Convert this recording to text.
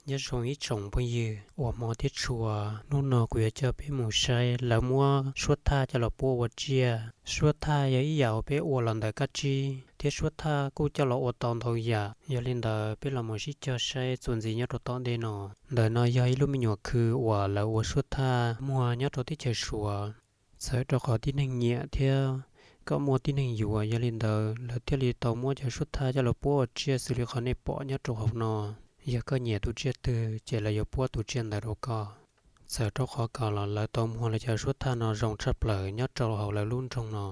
Nyob zoo ib tsoom phooj ywg uas hmov thiab tshua, hnub no kuv yuav coj peb mus saib lawv muab suab thaj coj los puab ua tsiaj. Suab thaj yog ib yam uas peb ua los ntawm kab tsib, thiab suab thaj kuj coj los ua tau ntau yam. Yog li ntawd peb los mus sib cog saib txuas ntxiv nyob rau tom ntej no. Ntawm no yog ib lub me nyuam khw uas lawv ua suab thaj muag nyob rau teb chaws Suav. Txawm rau qhov tib neeg nyiam thiab kom muaj tib neeg yuav, yog li ntawd lawv thiaj li tau muab cov suab thaj coj los puab ua tsiaj xws li qhov nej pom nyob rau hauv no. Yog koj nyiam tus tsiaj twg ces lawv yuav puab tus tsiaj ntawd rau koj. Txawm rau qhov kom los lawv tau muag lawv cov suab thaj no zoo tshaj plaws nyob rau hauv lawv lub nroog no.